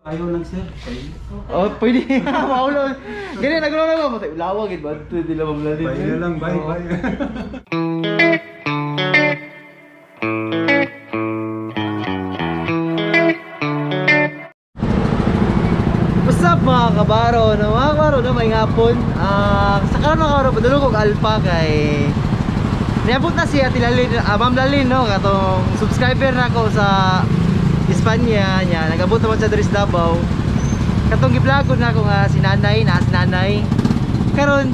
Ayaw lang, sir. Oh, pwede. Maulo. Gani nagulo na mo. Lawag gid ba? Ito dila Ma'am Lalin. Bye na lang, bye, Oo. bye. What's up, mga kabaro? No, mga kabaro, no, may hapon. Sa karon, mga kabaro, padulong kog Alpha kay niabot na si Ate Lalin, Ma'am Lalin, no, katong subscriber na ako sa Espanya niya. Nagabot naman sa diri sa Davao. Katong gi-vlog ko na ako nga si nanay, na si nanay. Karon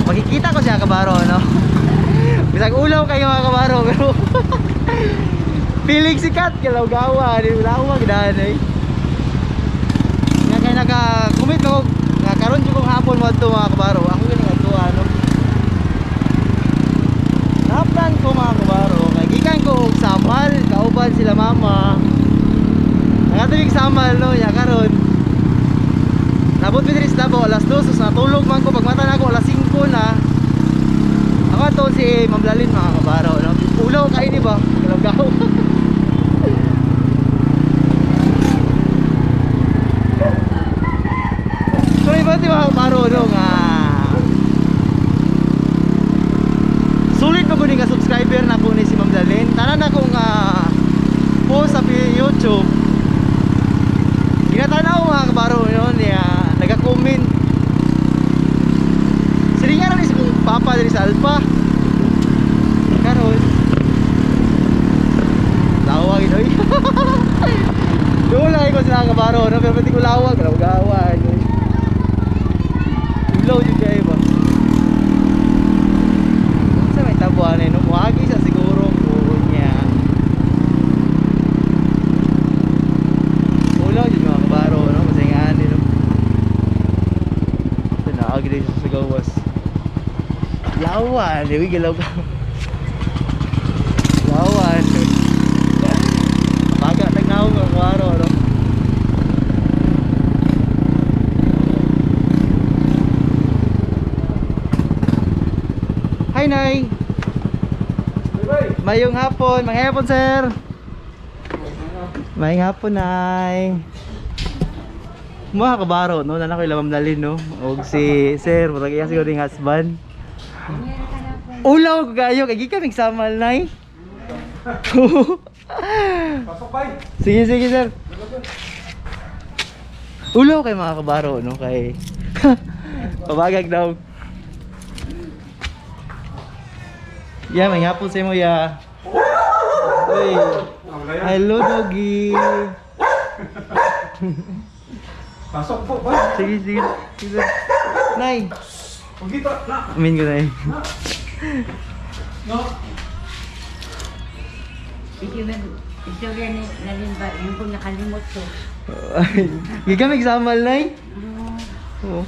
makikita ko siya, kabaro, no. Bisag ulaw kayo, mga kabaro, pero feeling sikat galaw-gawa, di lawag daan eh. Nga kay naka-commit ako nga karon jud kong hapon mo mga kabaro. Ako gani adto ano. Naplan ko, mga kabaro, kay gikan ko og Samal, kauban sila mama. Nangatubig Samal, no, ya karon. Nabot mi diri sa Davao alas 2, so natulog man ko, pagmata na ako alas 5 na. Ako ato si Ma'am Lalin, mga kabaro, no. Ulaw kay ni ba? Galaw-gaw. So iba di mga kabaro, no, nga sulit pa ko ni nga subscriber na po ni si Ma'am Lalin. Tanan na kong post sa YouTube. Ginatanaw, mga kabaro, yun niya, nagka-comment. Silingan na ni si kong papa diri sa Alpha. Karon lawag inoy. Doon lang ko sila, kabaro, no, pero pati ko lawag, gawa. Ulaw jud kayo ba? Unsa may tabuan eh, no? Muagi sa siguro ko niya. Ulaw jud, mga kabaro, no? Masingaan eh, no? Ito na, agi din siya sa gawas. Lawan, di galaw ka. Lawan. Baga tagnaw, mga kabaro, no? Hi, Nay! Bye. Mayong hapon, mayong hapon, sir. Mayong hapon, Nay. Mga kabaro, no, nana ko Ma'am Lalin, no. Og si sir, murag iya siguro yung husband. Ulaw ko kayo kay gikan mig Samal, Nay. Pasok, bye. Sige, sige, sir. Ulaw kay mga kabaro, no, kay pabagag daw. Ya, may hapon sa imo ya. Uy. Hello, doggy. Pasok po, bye. Sige, sige. Sige. Nay. Pagkita, na. Amin ko, Nay. No. Ito rin nalimba, yung kung nakalimot ko. Gikan mig Samal, Nay. Oo.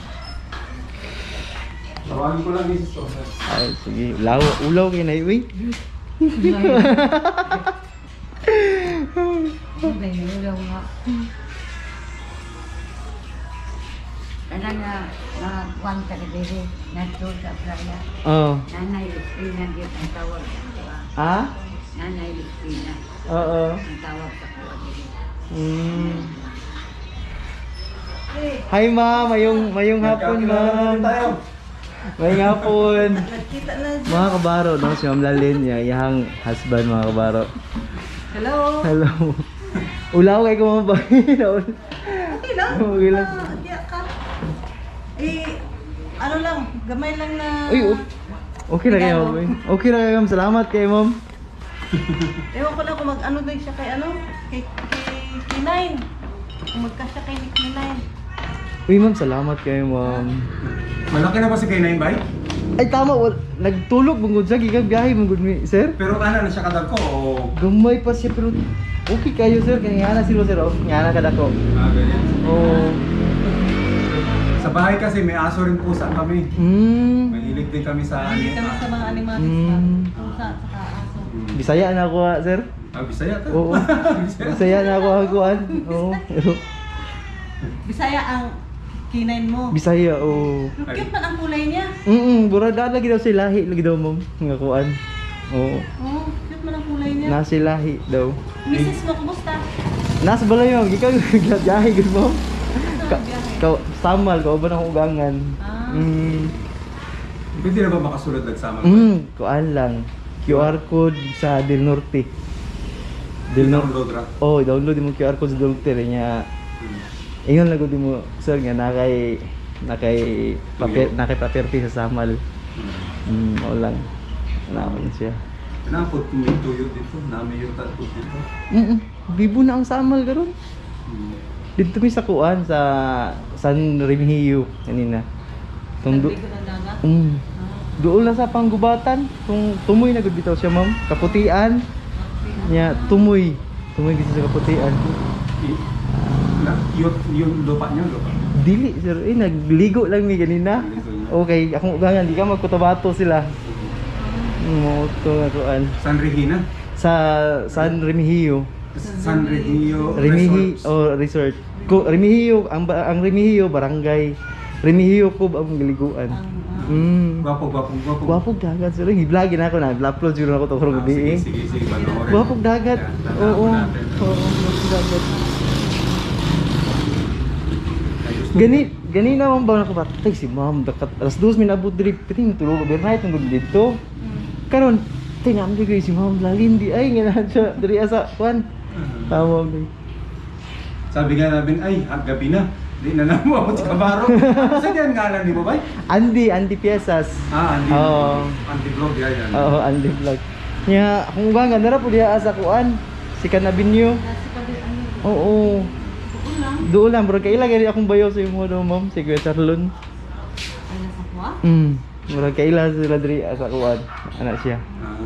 Tawagin ko lang misis ko, sir. Ay, sige. Ulaw, ulaw kay Nay, uy. Ano ba yung ulaw nga? Kanang nga, mga kuwan ka na diri, nandito sa playa. Oh. Nanay Lupina, di ang tawag sa kuwa. Ah? Nanay Lupina, Oo. ang tawag sa kuwa diri. Hi, ma'am, mayong hapon, Nagkakilala na ma'am. rin tayo. Mayong hapon. Nagkita na. Mga kabaro, no, si Ma'am Lalin, ya, iyang husband, mga kabaro. Hello. Hello. Ulaw kay ko ba? Okay lang. Okay lang. Diya ka. Eh, ano lang, gamay lang na. Uy, oh. Okay na kayo, ma'am. Okay na kayo, ma'am. Salamat kayo, ma'am. Ewan ko lang kung mag-ano din siya kay ano, kay K9. Kung magkasya kay K9. Uy, ma'am, salamat kayo, ma'am. Malaki na ba si K9, bay? Ay, tama. Nagtulog, bungod siya. Gikan biyahe, bungod mi, sir. Pero ana na siya kadagko o Gamay pa siya, pero okay kayo, sir. Kaya nga na sila, sir. Oh. Nga na kadako. Ah, ganyan. Oh. Sa bahay kasi may aso rin pusa kami. Mahilig din kami sa Hindi kami sa mga animalis na. Pusa, saka aso. Bisaya na ako, ah, sir. Ah, Bisaya to. Oo. Bisaya. Bisaya na ako haguan. Oo. Pero, Bisaya ang K9 mo. Bisaya, oo. Pero cute man ang kulay niya. Burada lagi daw si lahi lagi daw, ma'am. Nga kuan. Oo. Oh, cute man ang kulay niya. Nasi lahi daw. Misis mo, kumusta? Nasa balay mo, gikan biyahe gud mo. Ka, ka, samal kauban akong ugangan. Ah. Pwede na ba makasulod nagsama? Kuan lang. QR code sa Del Norte. Del Norte. Download ra. Oh, download mo QR code sa Del Norte niya. Ingon lang gud mo sir nga nakay nakay paper nakay property sa Samal. O lang. Naon siya. Napod may tuyo dito, nami yung tatlo dito. Bibo na ang Samal karon. Dito mi sa kuan sa San Remigio kanina. Tong Sabi ko ng dagat. Doon lang sa panggubatan. Kung tumoy na gud bitaw siya, ma'am. Kaputian. Nya tumoy. Tumoy gid siya sa kaputian. Na, yung lupa niyo, lupa. Dili sir, eh nagligo lang mi ganina. Nagligo niya. Okay, akong ugangan di ka magkutubato sila. Mo to nga kuan. San Regina? Sa San Remigio. San Regio Remihi Resorts. oh, resort. Ko Remigio ang ang Remigio barangay. Remigio ko ang giliguan. Gwapo, gwapo, gwapo. Gwapog dagat sir. I-vlog na ako na. I-upload siguro ako to karong Ah, gabi. sige, Eh. sige, sige, panoorin. Gwapog dagat. Yan, tanawin Oo. natin. Oo, gwapog dagat. Ay, gusto Gani gani na man ba nakabatay si ma'am dakat alas 2 minabot diri piting tulog overnight ang gud dito. Karon tinam di ko si ma'am lalin di ay nga na siya diri asa kwan. Tama di. Sabi nga namin, ay, gabi na. Di na namo ako sa kabaro. Sa diyan ngalan ni mo bay? Andy, Andy Piesas. Ah, Andy. Oo. Andy vlog yan yan. Oo, Andy vlog. Nya, kung ba nga nara po diha sa kuan si Canabinyo. Nasa pag ano. Oo. Doon lang. Doon lang bro, kaila gani akong bayo sa imo do ma'am, si Kuya Charlon. Ay, nasa kuha? Murag kaila sila diri sa kuan. Ana siya. Ah.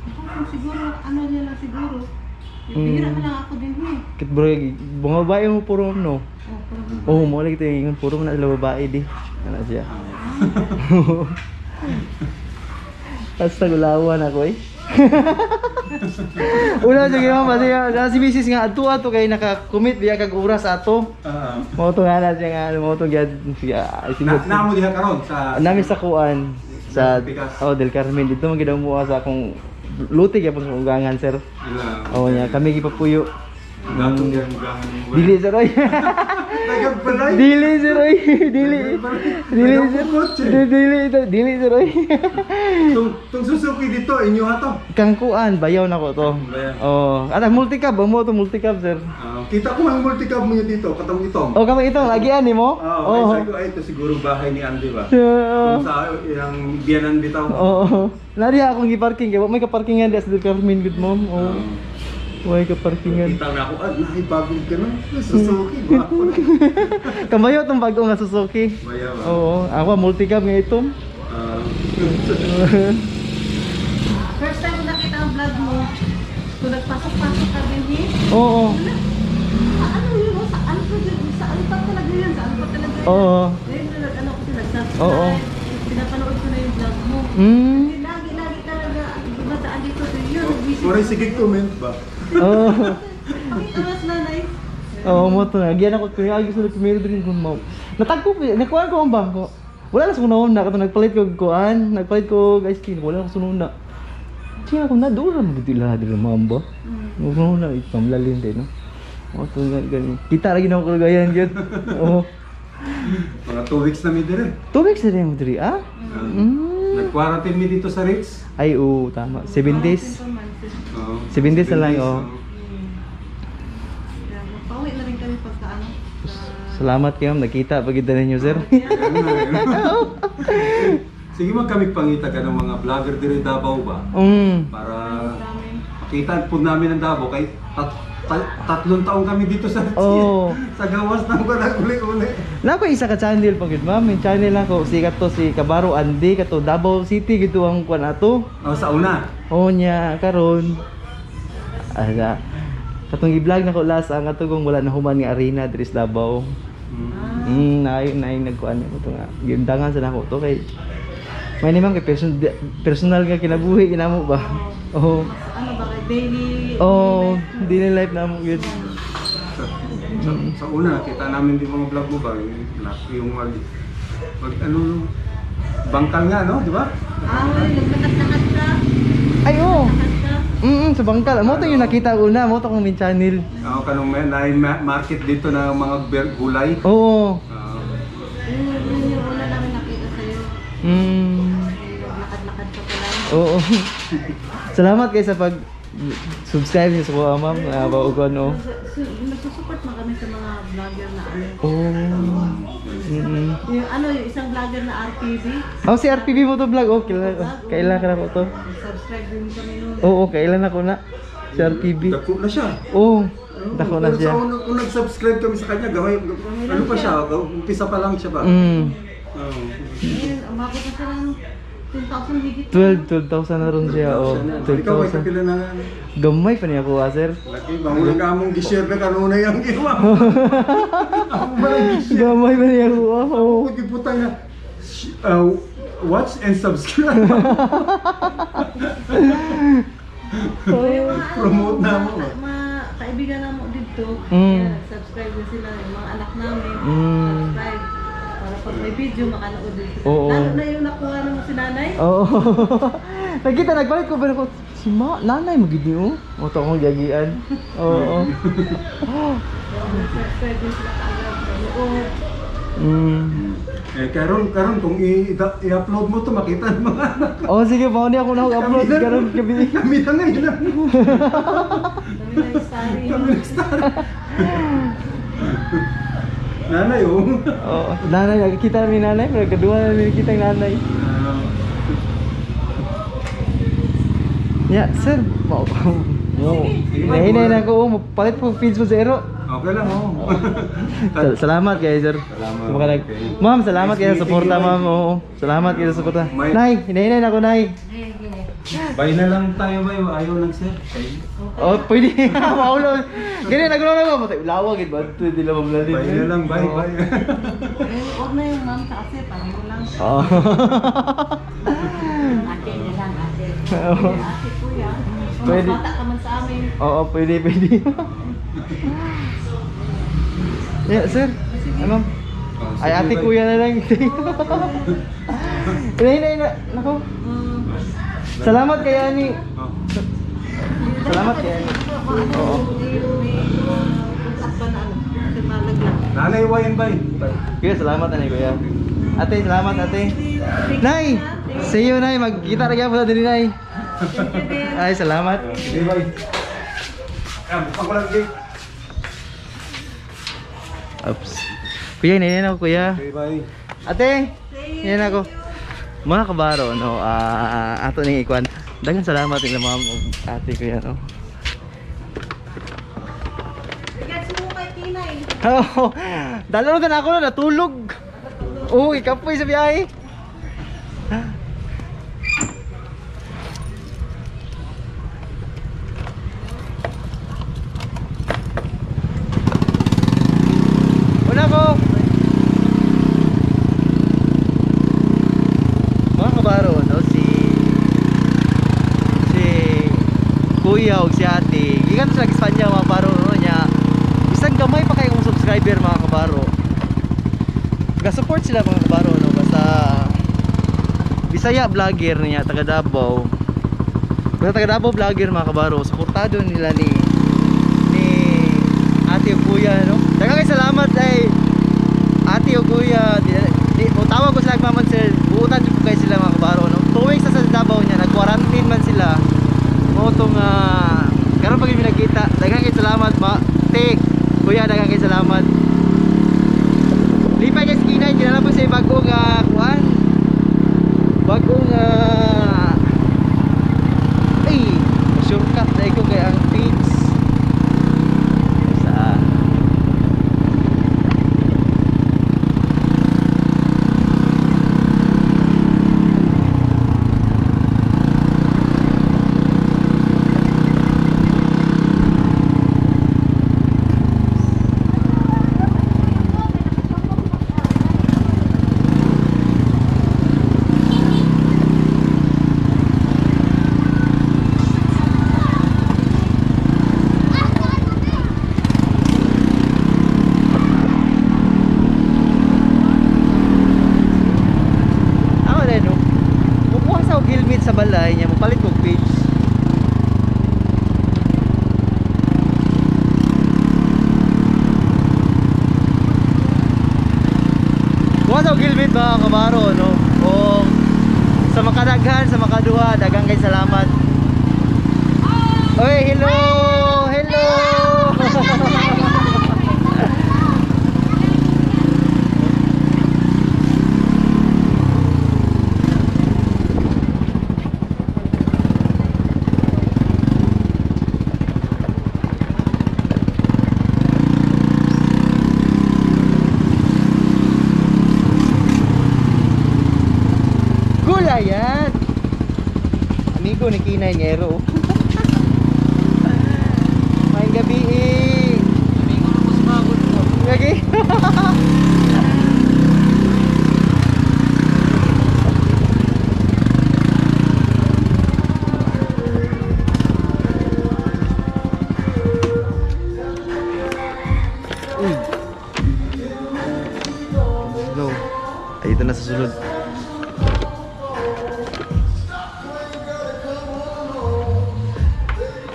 Ako, kung siguro, ano niya lang siguro. Yung bihira na lang ako din eh. Kit bro, mga babae mo puro ma'am, no. Oh, pero Oo, mo lagi tayo ingon puro man na sila babae di. Ana siya. Tapos nagulawan ako eh. Una sige ma'am, kasi na si misis nga adto ato kay naka-commit biya kag oras ato. Ah. Mao to nga na siya nga mao to gyud sige ah, sige. Na, naamo diha karon sa Nami sa kuan sa Pikas. oh Del Carmen dito man gid mo sa akong luti gyapon sa ugangan sir. Ila. Oh nya kami gipapuyo. Gatong diyan mugahan mo. Dili sir oy. Dagang balay. Dili sir oy. Dili. Dili sir. Kotse. Dili dili sir oy. Tung tung Suzuki dito inyo ha to. Kang kuan bayaw na ko to. Bayaw. Oh, at ang multicab mo to multicab sir. Ah, kita ko ang multicab mo niya dito, katong itong. Oh, kamo itong agian nimo? Ah, okay. Oh. Sabi ko, ay, ito siguro bahay ni Andy ba? Oo. Kung sa yung biyanan bitaw. Oo. Nari akong gi-parking kay wa may kaparkingan di sa Del Carmen good mom. Ah. Oh. Way kaparkingan. Kita na ako, ah, naibagong ka na. Suzuki, gwapo na. Kamayo tong bago nga Suzuki. Bayaw, ah. Oo, ako multicab nga itom. Ah, First time ko nakita ang vlog mo, kung nagpasok-pasok ka din eh. Oo. Sa ano yun? Oh? Sa ano pa yun? Sa ano pa talaga yun? Sa ano pa talaga yun? Oo. Ngayon na nag-ano ko sila, nag-subscribe. Oo. Pinapanood ko na yung vlog mo. Kasi lagi, lagi talaga dumadaan dito. So yun, nag-visit. Mura sige comment ba? Oo. Pakita mas nanay. Oo, mo to. Nagyan ako kuya, ay gusto na kumiro din kung mo. Natagpo nakuan ko ang bangko. Wala na sa kunaon na kato nagpalit ko og kuan, nagpalit ko og ice cream, wala na ko sunod na. Siya ako na doon ra magdila dili mamba. Mo na itom lalin din no. Mo to nga gani. Kita lagi na ako kagayan gyud. Oo. Mga 2 weeks na mi dire. 2 weeks na rin mo diri ah? Nag-quarantine mi dito sa Ritz. Ay oo, tama. 7 days. Oo. 7 days na lang, oh. Kaya Pauwi na rin kami pagka ano. Salamat kayo, ma'am. Nakita pag ninyo, sir. Sige mag kami pangita ka ng mga vlogger dire Davao ba? Para makita po namin ang Davao kay 3 taon kami dito sa Oo. sa gawas na ko uli-uli. Nako isa ka channel pag ma'am, yung channel ako sikat to si Kabaro Andy kato Davao City gitu ang kuan ato. Oh, sa una. Oo niya karon. Ala. Katong i-vlog nako last ang ato kung wala na human nga arena diri sa Davao. Nay nay nagkuan ko to nga. Giundangan sa nako to kay may ni ma'am kay personal nga kinabuhi kinamo ba. Oo. Ano ba kay daily? Oo, daily life. daily life na mo yun. Sa una, kita namin din mga vlog mo ba? Yung mag ano, bangkal nga, no? Di ba? Ah, naglakad-lakad ka. Ay oo. Lakad ka. Sa Bangkal. Mo to yung nakita una, mo to kong main channel. Oo, kanong may naay market dito na mga gulay. Oo. Oo. Yun yung una namin nakita sa'yo. Lakad-lakad ka pa lang. Oo. Salamat kayo sa pag subscribe niyo sa kuha, ma'am. Bago ko ano. Nagsusupport man kami sa mga vlogger na ano. Oo. Yung ano, yung isang vlogger na RPB. Oh, si RPB mo to vlog. Oh, kilala, kailan ka na ko to. Subscribe din kami nun. Oo, kailan ako na. Si RPB. Dako na siya. Oo. Dako na Pero siya. sa una, kung nag-subscribe kami sa kanya, gawin, ano pa siya, umpisa pa lang siya ba? Oo. Ayun, umabot na siya ng 10,000 higit. 12, 12,000 na ron siya. Oh, Ikaw ay 12,000. kapila na Gamay pa niya kuha, sir. laki, mahuli ka mong gi-share na kanunay ang ginawa. Ako ba lang gi-share? Gamay pa niya kuha. Oo. Ako giputang na watch and subscribe. Yung mga ano, Promote na mo. Mga kaibigan na mo dito. Kaya nag-subscribe na sila. Yung mga anak namin. Subscribe. Para pag may video, makanood din sila. Oo. Lalo na yung nakuha na mo si nanay. Oo. Nagkita, nagbalik ko ba ako, si ma, nanay magid niyo. O to akong giagian. Oo. Nag-subscribe din sila kaagad. Nanood. Eh, karon karon kung i-upload mo to makita ng mga anak. Oh, sige, pa ako na upload karon gabi. Kami na ngayon lang. Kami na yung story. Kami na star. Nanay, oh. Oo, nanay, nakikita namin nanay, pero kaduha namin nakita yung nanay. Yeah, sir. Mo. Mo. Hinay na ko, oh, palit po feeds mo zero. Okay lang, oh. Salamat kayo, sir. Salamat. Salamat. Ma'am, salamat Nice kayo sa meeting suporta, you, ma'am. Oo. Salamat kayo sa suporta. May- Nay, hinay na ako, nay. Sige. Bye na lang tayo, bay. Ayaw lang, sir. Okay. Oh, pwede. Maulo. Ganyan, nagulo na ko. Matay, lawag, ba? Ito, di lang mamlalin. Bye na lang, bye, bye. Eh, huwag na yung ma'am sa kasi, pareho lang. Oo. Ate na lang, ate. Oo. Ate, kuya. Kung Pwede. mas bata ka man sa amin. Oo, pwede, pwede. Yeah, sir. Ay, ma'am. Oh, Ay, sige, ate, bye. kuya na lang. Hinay, hinay na. Nako. Salamat kay Ani. Oh. Salamat kay Ani. Oo. May contact ba na ano? Kasi malaglag. Nanay, wayan, bye. Bye. Kuya, salamat ani kuya. Ate, salamat ate. Nay! See you, Nay. Magkita rin po sa dili, Nay. Thank you din. Ay, salamat. Sige, bye. Ah, buksan ko lang, gate. Oops. Kuya, hinayin ako, kuya. Okay, bye. Ate! Hinayin ako. Mga kabaro, no, ato ning ikuan. Daghang salamat nila ma'am ug ate kuya, no. Regards mo kay Tinay. Oo. Dalawa na ako na natulog. Oo, ikapoy sa biyahe. Una ko. Mga kabaro, no, si si kuya o si ate, gikan sila Espanya mga kabaro, no, niya. Bisan gamay pa kayong subscriber mga kabaro. Ga-support sila mga kabaro, no, basta Bisaya vlogger niya taga Davao. Basta taga Davao vlogger mga kabaro, suportado nila ni ni ate o kuya, no. Daghang kay salamat ay ate o kuya, di, o tawag ko sila nagmaman sir, buutan jud po kayo sila mga kabaro, no. 2 weeks na sa Davao niya, nag-quarantine man sila. Mo tong karon pag nagkita. Daghang kay salamat ma. Te, kuya daghang kay salamat. Lipay guys kinay kinala po sa bagong kuan. Bagong ay, shortcut na ko kay ang page. sa helmet mga kabaro, no? O sa makadaghan, sa makaduha, daghang kay salamat. Oy, hello! Hello! Gulayan! Amigo ni Kinay Ngero. Maayong gabi eh. Amigo na po sa mga ko. Lagi. Uy. Go. Ay, ito na sa sulod.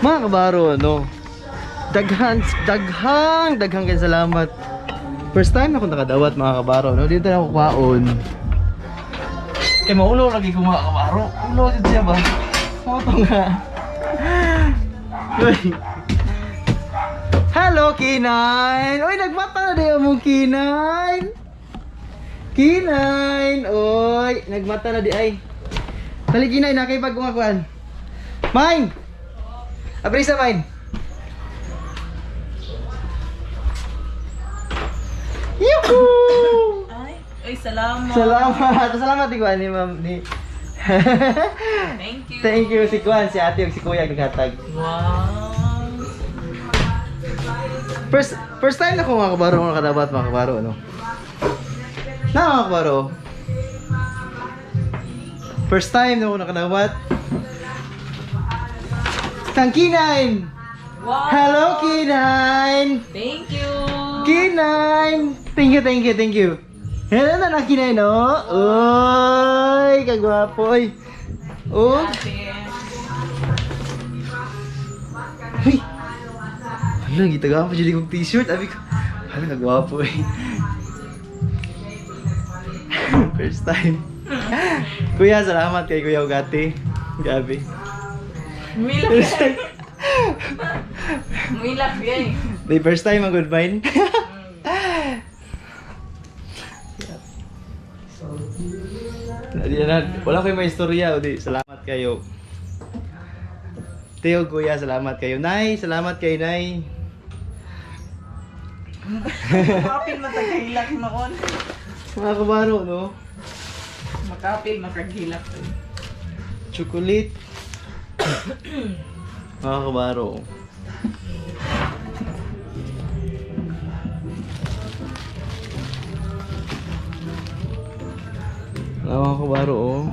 Mga kabaro, no? Daghan, daghang, daghang kay salamat. First time ako nakadawat mga kabaro, no? Dito na ako kwaon. Kay maulo lagi ko mga kabaro. Ulo jud siya ba? Moto nga. Uy. Hello, K9! Uy, nagmata na din mong K9! K9! Uy, nagmata na di ay. Dali K9, nakipag kumakuan. Mine! Aprisa, mine! Yuhu! Ay, ay, salamat. Salamat. Salamat ni Kwan ni Ma'am ni. Thank you. Thank you si Kwan, si Ate ug si Kuya naghatag. Wow. First time na ko mga kabaro mga kadabat mga kabaro ano. Na mga kabaro. First time na ako nakadawat. Tang K9! Wow. Hello K9! Thank you. K9! Thank you, thank you, thank you. Hello na na K9, no? Uy, kagwapo, oy. Oh. Ate. Uy! Hala, gitagaan pa dyan kong t-shirt. Abi ko, hala, kagwapo eh. First time. Kuya, salamat kay Kuya Ugati. Grabe. Milak. First time. Milak yan. The first time ang good mine. Wala ko yung may istorya. Udi, salamat kayo. Teo, Kuya, salamat kayo. Nay, salamat kay Nay. Makapil mataghilak noon. Mga kabaro, no? Makapil makaghilak. Chocolate. Mga kabaro. Mga kabaro, oh.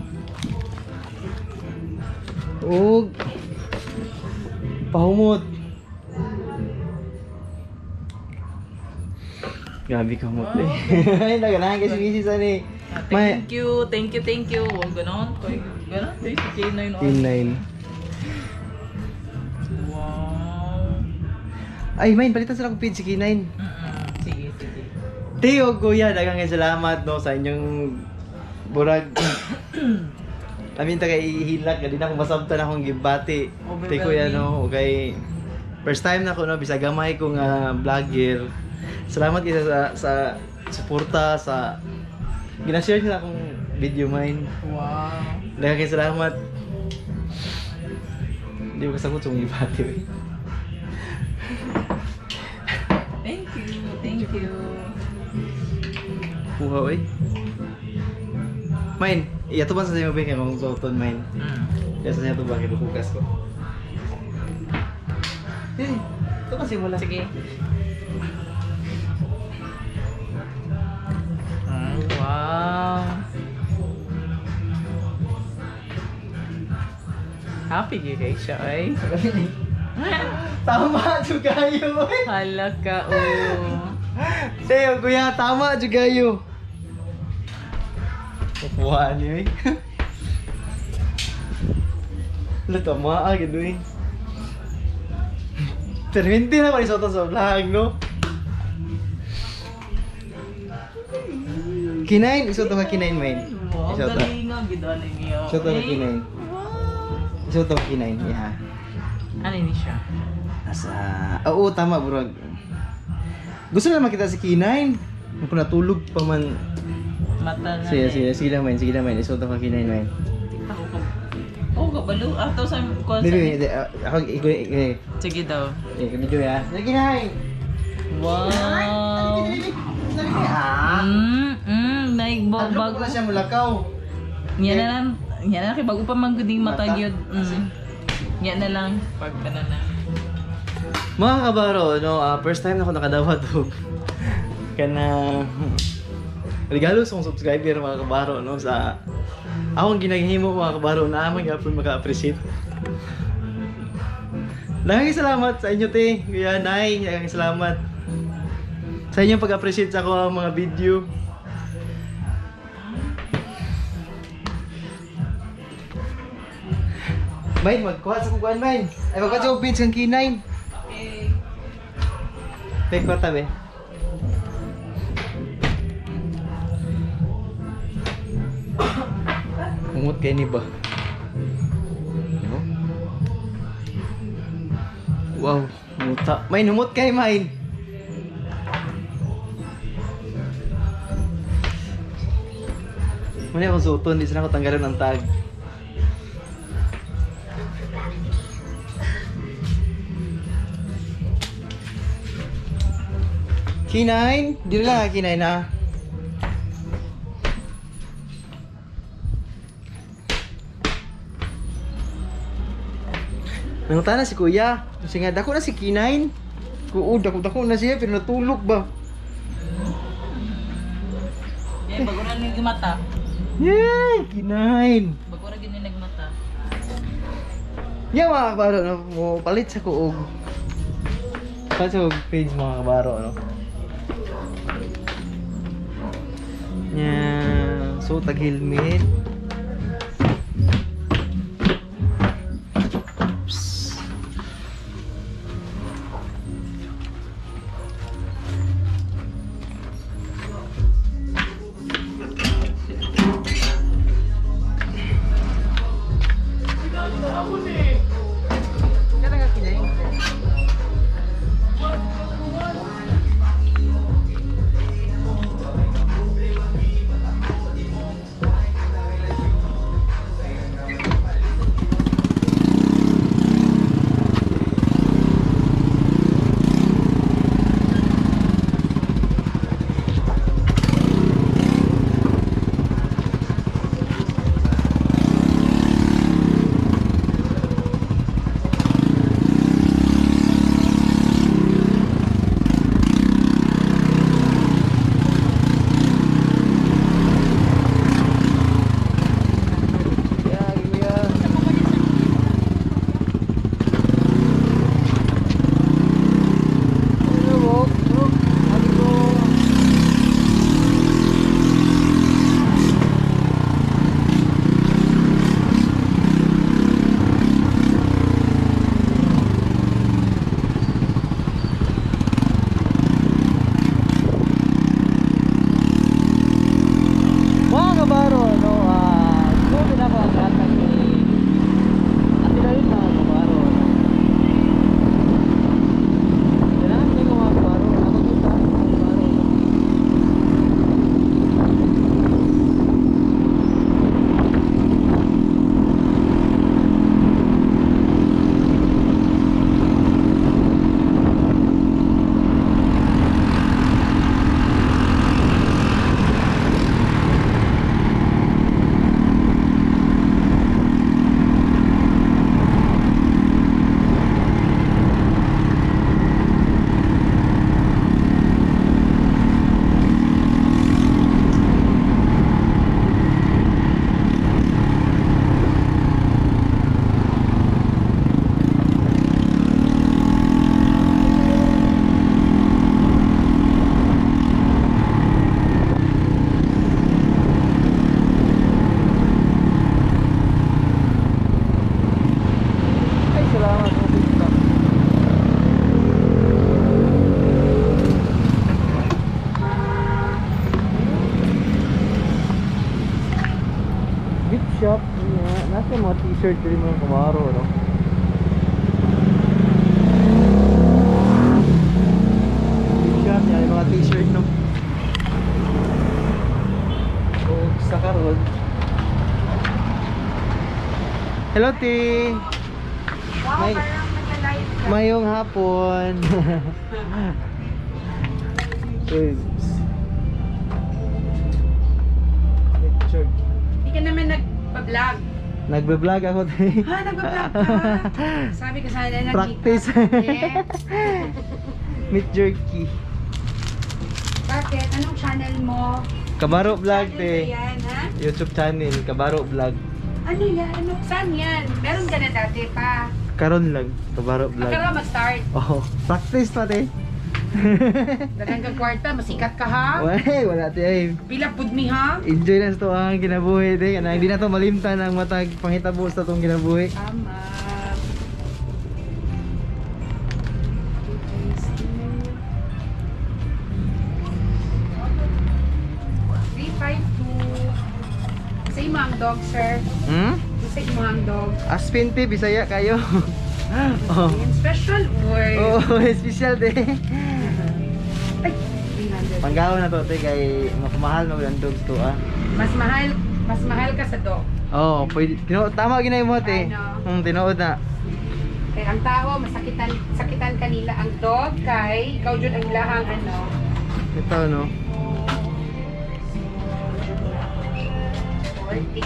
Ug pahumot. Grabe ka humot eh. Ay, naganahan kasi misis ani. May Thank you, thank you, thank you. Huwag ganon. Ganon, si K9. Oh. K9. Wow. Ay, main, palitan sila kong page si K9. Sige, sige. Teo, Kuya, daghang salamat no sa inyong burag. Amin ta kay ihilak, kadi na akong masabtan akong gibati. Te Kuya no, okay. First time na ko no, bisag gamay ko nga vlogger. Salamat kay sa suporta sa gina-share nila akong video mine. Wow. Daghang kay salamat. Hindi ko kasagot sa gibati. Eh. Thank you, thank you. Kuha oy. Mine, iya to ba sa inyo ba kay mong suoton mine? Kaya sa inyo to ba kay bukas ko. Eh, ito kasi wala. Sige. Wow. Happy gyud kay siya ay. Tama jud kayo. Oy. Hala ka oh. Teo, kuya, tama jud kayo. Kuha niyo eh. Hala, tama ah, gano'n eh. Pero hindi na ko isuot sa vlog, no? K9, isuot ka K9 main. Wow, Isuot to. galing nga gid ani niya. Isuot to ka K9. Isuot to ka K9, yeah. Ano ni siya? Asa, oo tama bro. Gusto na makita si K9. Kung natulog pa man. Mata na. Sige, sige, sige lang main, sige lang main. Isuot to ka K9 main. Ako ka. Oh, kabalo. Ato sa kuan Dili, sa. dili, ako iko iko. Sige daw. Eh, video ya. Sige K9. Wow. Ah. Naig Bago bago. na siya mulakaw. Niya na lang, niya na lang kay bago pa man gud mata Mata? gyud. Niya na lang pag kana na. Mga kabaro, no, first time na ako nakadawat og kana regalo sa akong subscriber mga kabaro no sa akong ginahimo mga kabaro na amang gyapon maka-appreciate. Daghang salamat sa inyo te, Kuya Nay, daghang salamat sa inyong pag-appreciate sa ako ang mga video. Main, magkuha sa kukuan, Main. Ay, magkuha sa beach kang K9. Okay. Take kwarta be. Umot kay ni ba? No? Wow, muta. Main, humot kay main. Muna akong suoton, di sana ako tanggalon ang tag. K9, dili lang K9 na. Nangutana si kuya. Kasi nga, dako na si K9. Oo, dako-dako na siya, pero natulog ba? Yeah, bago na nagmata. Yay! K9! Bago ra gyud ni nagmata. Yeah, mga kabaro, no? Mo palit sa kuog. Palit sa kuog page, mga kabaro, no? Yeah. So, tag helmet. Oops. Kailan ka kinain? mga t-shirt diri mga kabaro, no? T-shirt, yan mga t-shirt, no? O sa karon. Hello, T. Wow, May- parang nagla-live ka. Mayong hapon. Uy. Picture. Hindi ka naman nagpa-vlog. Nagbe-vlog ako, te. Ha, nagpa-vlog ka? Sabi ko sana nag Practice. Yeah. Meat jerky. Bakit? Anong channel mo? Kabaro Vlog, Channel te. ba yan, ha? YouTube channel, Kabaro Vlog. Ano yan? Ano? Saan yan? Meron ka na dati pa. Karon lang, Kabaro Vlog. Karon mag-start. Oh, practice pa, te. Daghang kang kwarta, masikat ka ha? Wey, wala te ay. Pila pud mi ha? Enjoy lang sa to ang kinabuhi, te. Kanang hindi na to malimtan ang matag panghitabo sa tong kinabuhi. Tama. 352. Sa imo ang dog, sir. Hmm? Sa imo ang dog. Aspin te, Bisaya kayo. Oh. Special word. Oh, special te. Ay, 300. Panggaon na to te kay mapamahal mo ang dogs to ah. Mas mahal ka sa dog. Oh, pwede. Tama ginay mo te. Ano? Tinuod na. Kay ang tao masakitan sakitan kanila ang dog kay ikaw jud ang ilahang ano. Ito no. 40.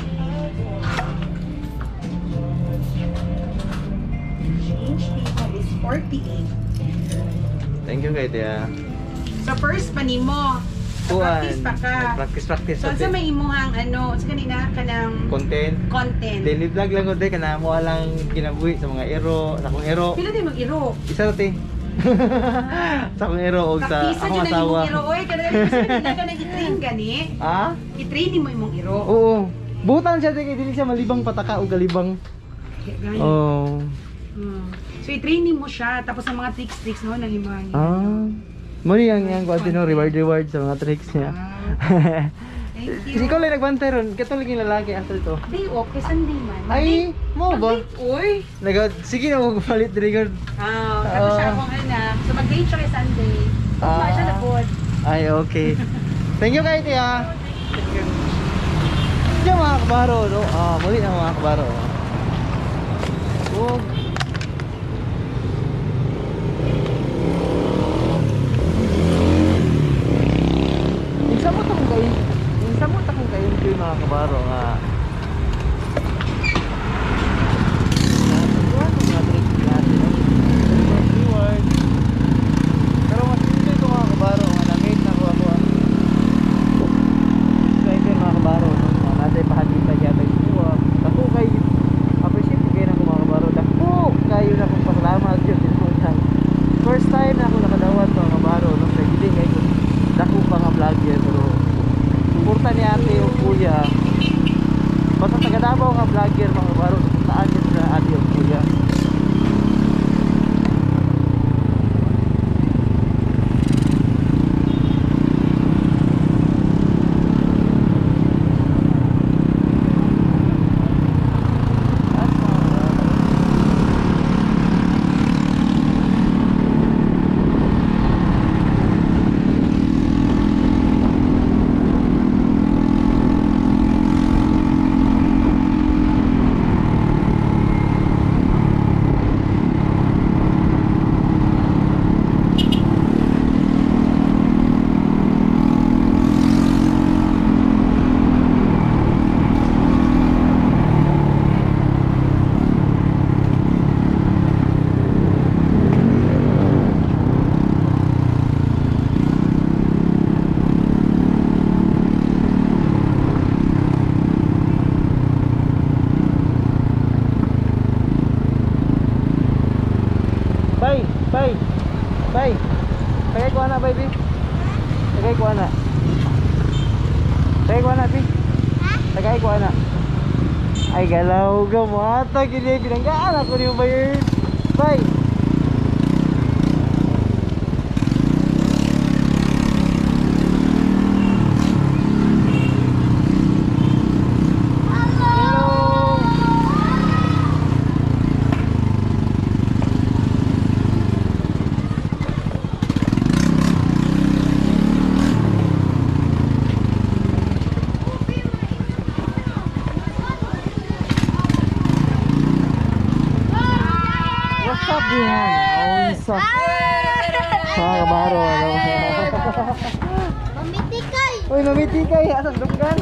Change dito is 48. Thank you kay te ah. So first pa nimo. Kuan. Practice pa ka. Practice practice. So sa unsa te. may imuhang ano, unsa kanina kanang Content. content. Daily vlog lang ko te kana mo lang kinabuhi sa mga ero, sa akong ero. Pila din mag-iro? Isa ra te. Sa akong ero og sa Practice akong jud ang asawa. imong iro oy kada kasi kanina ka nag-train gani. Ah? I-train mo imong iro. Oo. Butan siya te kay dili siya malibang pataka og galibang. Gani. Oh. So i-train mo siya tapos ang mga tricks-tricks no nang imong. Ah. Mo ni ang iyang kuan no, reward reward sa mga tricks niya. Ah, thank you. Ikaw lang nagbantay ron, katong lagi lalaki asa ito. Day off kay Sunday man. Ay, mo ba? Uy. Naga sige na mo palit diri gud. Ah, tapos siya Ah. akong anak. So mag-date siya kay Sunday. Ah. Ah. Siya na pod. Ay, okay. Thank you kay Tia. Diyan mga kabaro, no? Ah, muli na mga kabaro. Oh. Insa mo ta kung kayo mga kabaro nga. Mga tricks natin, no? Reward. Pero mas enjoy ko mga kabaro nga na-meet na ko ako ang subscriber mga kabaro, no? Mga nasa pahagita yata yung dako kay appreciate kayo na ko mga kabaro, dako kayo na kong pasalamat yun tinuod na first time na ako nakadawat mga kabaro, no? Kay dili kay ko dako pa nga vlogger, pero suporta ni ate o kuya, basta taga Davao nga vlogger mga kabaro, suportaan niyo sila ate o kuya. Bay, bay, bay. Tagay ko ana, bay, bi. Tagay ko ana. Tagay ko ana, bi. Tagay ko ana. Ay, galaw ka mo. Ata, gini, binanggaan ako niyo, bay. Bay. Hello. Asa? Mga kabaro, ano? Mamitikay! Uy, mamiti kay asa dunggan.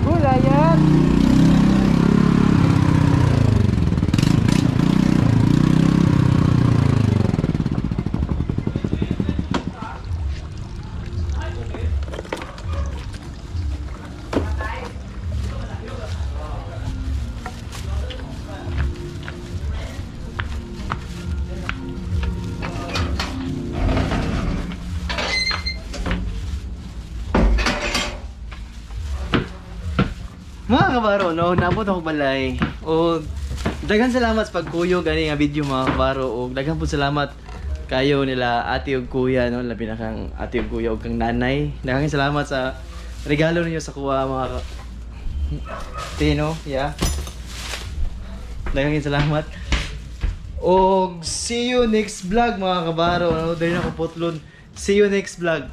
Gulayan. Mga kabaro, no, naabot ako balay. O daghan salamat sa pagkuyog ani nga video, mga kabaro, og daghan pud salamat kayo nila ate ug kuya, no, labi na kang ate ug kuya ug kang nanay. Daghang salamat sa regalo ninyo sa kuha, mga Tino, yeah. Daghang salamat. Og see you next vlog, mga kabaro, no. Dali na ko putlon. See you next vlog.